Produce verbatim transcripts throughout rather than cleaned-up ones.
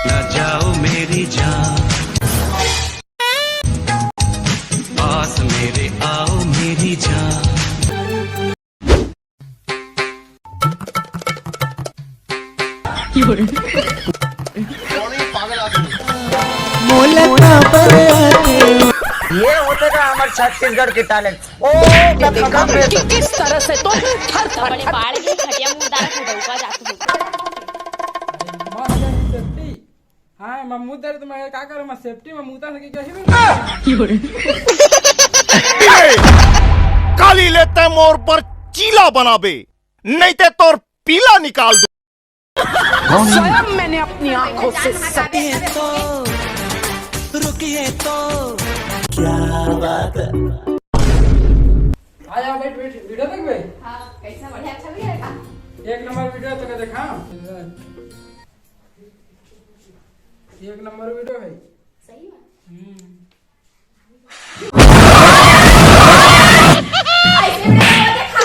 ना जाओ मेरी जान, पास मेरे आओ मेरी जान। ये होथे का हमर छत्तीसगढ़ के टैलेंट। ओ, देखा, किस तरह से तो थर थर बड़े बाढ़ के खटिया मुंह डाल के डौका जाती है। हाँ, मैं मुंह दर्द में का करूँ, मैं सेफ्टी में मुंह दर्द के कहीं भी। काली लेते मोर पर चीला बनाबे, नहीं ते तोर पीला निकाल दूं। स्वयं मैंने अपनी आंखों से सत्य तो रुकिए तो क्या बात है। आ जा, बैठ, बैठ, वीडियो देख बे। हाँ, कैसा बढ़िया, अच्छा भी है का? एक नंबर वीडियो तो देखा। एक नंबर वीडियो है। सही में? हम्म। ऐसे वीडियो तो देखा।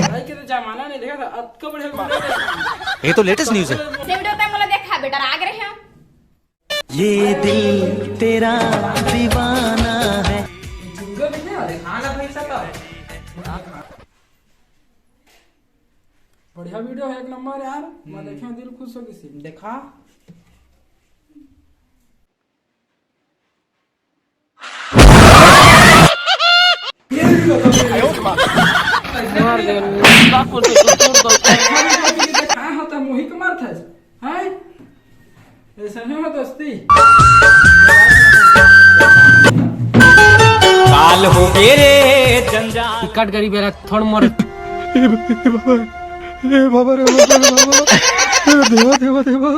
भाई के तो जमाना नहीं देखा था, अब तो बढ़िया वीडियो देखा। ये तो लेटेस्ट न्यूज़ है। ऐसे वीडियो पे हम लोग देखा, बेटा, राग रहे हैं। ये दिल तेरा दीवाना है। वीडियो देखने वाले, खाना भाई साहब। बढ़िया वीडियो है, एक नंबर यार। मैं देखे, दिल खुश हो किसी। देखा। मार दे। देखा हो तो मुही के मार था। हैं? ऐसा नहीं हो दोस्ती। काल हो गे रे जंजाल। कट गरीब है, थोड़ मोर। ए बाबा, ए बाबा रे, बाबा रे, बाबा। ए देवा, देवा, देवा।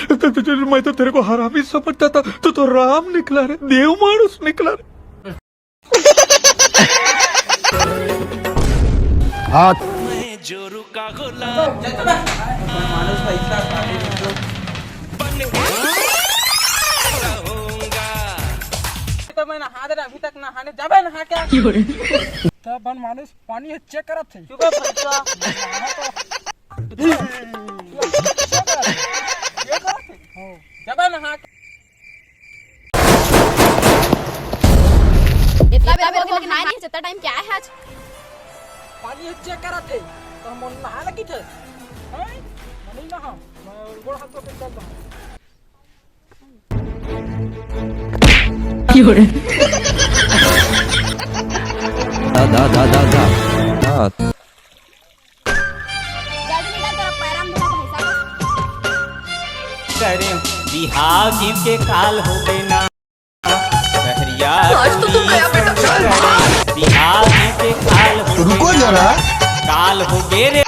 तो, तो, तो, मैं तो तेरे को हरामी समझता था, तू तो राम निकला रे, देव मानुष निकला रे। हाथ। मैं जोरू का गुलाम। मानुष भाई का शादी में तो बन रहूंगा। तो मैं नहा दे रहा, अभी तक नहाने जाबे नहा क्या? तब बन मानुष पानी है, चेक करत थे। चुप है भैया। चेक करत थे। हाँ। जाबे नहा। इतना बेर हो गया नहाए नहीं, जितना टाइम क्या है आज? पानी है, चेक करत थे। तो हम नहा लगी थे। हैं? नहीं नहा। मैं गोड़ हाथ धो के चल रहा हूँ। दादा, दादा, दादा। जल्दी निकल, तेरा पैराम धोना भैंसा का। करे बिहाव जीव के काल हो गे ना। सहरिया आज तो तुम गया बेटा। बिहाव जीव के काल हो गे ना। रुको जरा। काल हो गे रे।